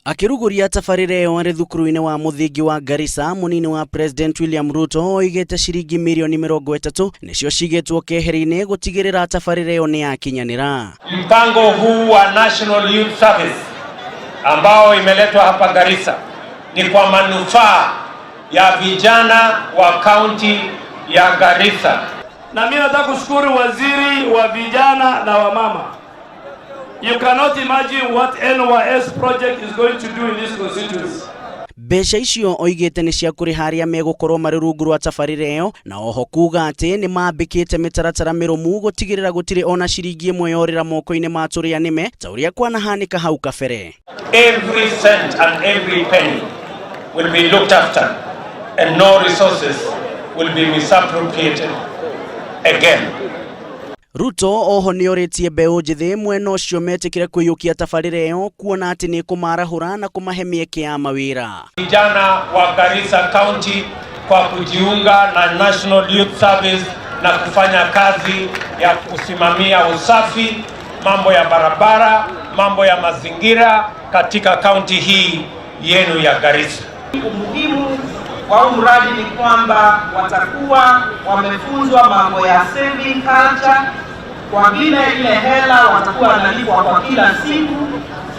Akĩrugũria tabarĩra ĩyo arĩ thukuru-inĩ wa mũthingi wa Garissa, mũnini wa President William Ruto oigĩte ciringi mirioni 30 nĩcio cigĩtwo keheri-inĩ gũtigĩrĩra tabarĩra ĩyo nĩ yakinyanĩra. Mpango huu wa National Youth Service ambao imeletwa hapa Garissa ni kwa manufaa ya vijana wa kaunti ya Garissa. Na mimi nataka kushukuru waziri wa vijana na wamama. You cannot imagine what NYS project is going to do in this constituency. Mbeca icio oigĩte nĩ cia kũrĩha arĩa megũkorwo marĩ rungu rwa tabarĩra ĩyo, na oho kuga atĩ nĩ mambĩkĩte mĩtaratara mĩrũmu gũtigĩrĩra gũtirĩ ona ciringi ĩmwe yorĩra moko-inĩ ma tũrĩa nĩme ta ũrĩa kwanahanĩka hau kabere. Every cent and every penny will be looked after and no resources will be misappropriated again. Ruto oho nĩ orĩtie mbeũ njĩthĩ mwena ũcio metĩkĩre kũiyũkia tabarĩra ĩyo kuona atĩ nĩ kũmarahũra na kũmahe mĩeke ya mawĩra. Vijana wa Garissa County kwa kujiunga na National Youth Service na kufanya kazi ya kusimamia usafi, mambo ya barabara, mambo ya mazingira katika kaunti hii yenu ya Garissa. Umuhimu wa huu mradi ni kwamba watakuwa wamefunzwa mambo ya saving culture, kwa vile ile hela watakuwa wanalipwa kwa kila siku,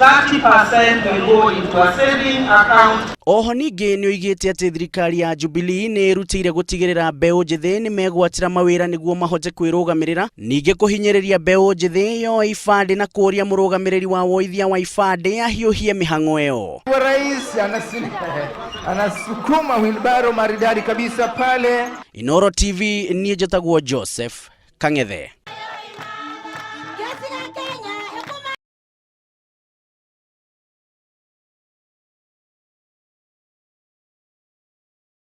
30% will go into a saving account. Oho ningĩ nĩ oigĩte atĩ thirikari ya Jubilee nĩ ĩrutĩire gũtigĩrĩra mbeũ njĩthĩ nĩ megwatĩra mawĩra nĩguo mahote kwĩrũgamĩrĩra, ningĩ kũhinyĩrĩria mbeũ njĩthĩ yoe ibandĩ na kũũria mũrũgamĩrĩri wa woithia wa ibandĩ ahiũhie mĩhang'o ĩyo. Rais anasukuma wheelbarrow maridadi kabisa pale. Inoro TV, niĩ njĩtagwo Joseph Kang'ethe.